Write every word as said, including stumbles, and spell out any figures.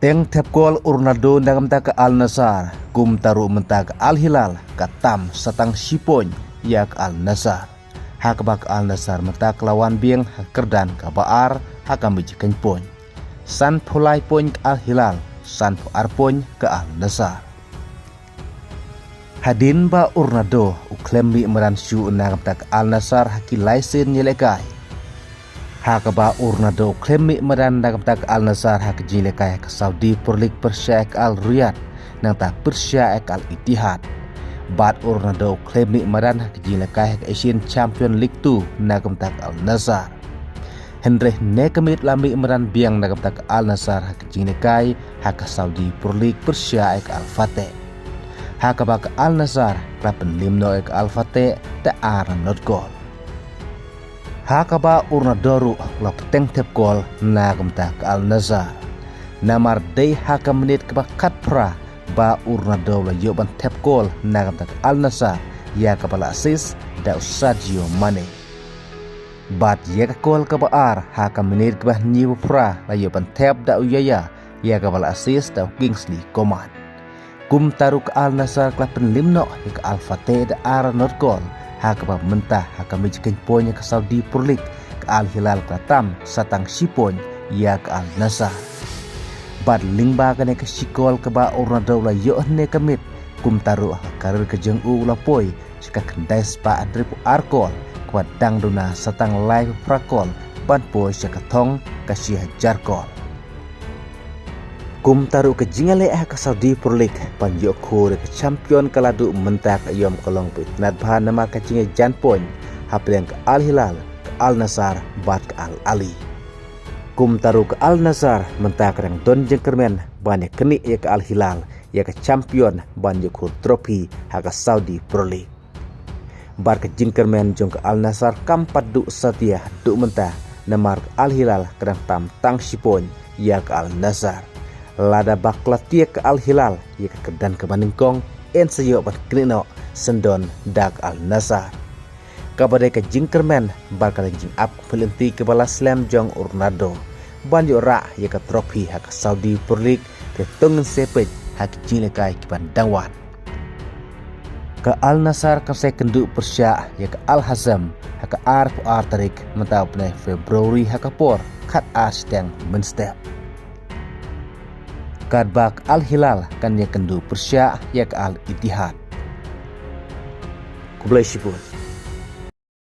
Teng thep kol u Ronaldo na ka bynta ka Al Nassr, kumta ruh mynta ka Al Hilal ka tam sa tang shi point ïa ka Al Nassr. Ha kaba ka Al Nassr mynta ka la wan biang ha ka kyrdan kaba ar ha ka mijkeng point. Sanphew lai point ka Al Hilal, sanphew ar point ka Al Nassr. Hadien ba u Ronaldo u khlem mih madan shuh na ka bynta ka Al Nassr ha ki lai sien ïalehkai. Ha kaba u Ronaldo u khlem mih madan na ka bynta ka Al Nassr ha ka jingïalehkai ha ka Saudi Pro League pyrshah ïa ka Al Riyadh, nangta pyrshah ïa ka Al Ittihad. Bad u Ronaldo u khlem mih madan ha ka jingïalehkai ha ka Asian Champion League two na ka bynta ka Al Nassr. Hynrei ne ka miet la mih madan biang na ka bynta ka Al Nassr ha ka jingïalehkai ha ka Saudi Pro League pyrshah ïa ka Al Fateh. Ha kaba ka Al Nassr ka la pynliem noh ïa ka Al Fateh da ar na not kol. Ha kaba u Ronaldo ruh la pteng thep kol na ka bynta ka Al Nassr. Namar dei ha ka minit kaba khatphra ba u Ronaldo la ïoh ban thep kol na ka bynta ka Al Nassr, ïa kaba la assist da u Sadio Mane. Bad ïa ka kol kaba ar ha ka minit kaba hynñiewphra la ïoh ban thep da u Yaya, ïa kaba la assist da u Kingsley Coman. Kumta ruh ka Al Nassr ka la pynliem noh ïa ka Al Fateh da ar na not kol, ha kaba mynta ha ka mijkeng point ïa ka Saudi Pro League ka Al Hilal ka la tam sa tang shi point ïa ka Al Nassr. Bad lyngba kane ka shi kol kaba u Ronaldo u la ïoh hynne ka miet, kumta ruh ha ka career ka jong u u la poi sha ka khyndai spah hynriewphew ar kol, kaba dang duna sa tang laiphew phra kol ban poi sha ka thong ka shi hajar kol. Kumta ruh ka jingïaleh ha ka Saudi Pro League ban ïoh khur ïa ka champion ka la duh mynta ka aïom ka long ba itynnad bha namar ka jingïajan point hapdeng ka Al Hilal, ka Al Nassr bad ka Al Ahli. Kumta ruh ka Al Nassr mynta ka dang don jingkyrmen ban ïaknieh ïa ka Al Hilal ïa ka champion ban ïoh khur trophy ha ka Saudi Pro League. Bad ka jingkyrmen jong ka Al Nassr kam pat duh satia haduh mynta, namar ka Al Hilal ka dang tam tang shi point ïa ka Al Nassr. Lada ba ka la tiak ka Al Hilal ïa ka kyrdan kaba nyngkong, yn sa ïoh ban knieh noh syndon da ka Al Nassr. Kaba dei ka jingkyrmen bad ka dei ka jingap ka phylliew lynti kaba la slem jong u Ronaldo ban ïoh rah ïa ka trophy ha ka Saudi Pro League, te to ngin sa peit ha ki jingïalehkai kiban dang wan. Ka Al Nassr kan sa ïakynduh pyrshah ïa ka Al Hazm ha ka arphew ar tarik mynta u bnai February ha ka por khatar shiteng mynstep. Katba ka Al Hilal kan ïakynduh pyrshah ïa ka Al Ittihad. Khublei shibun.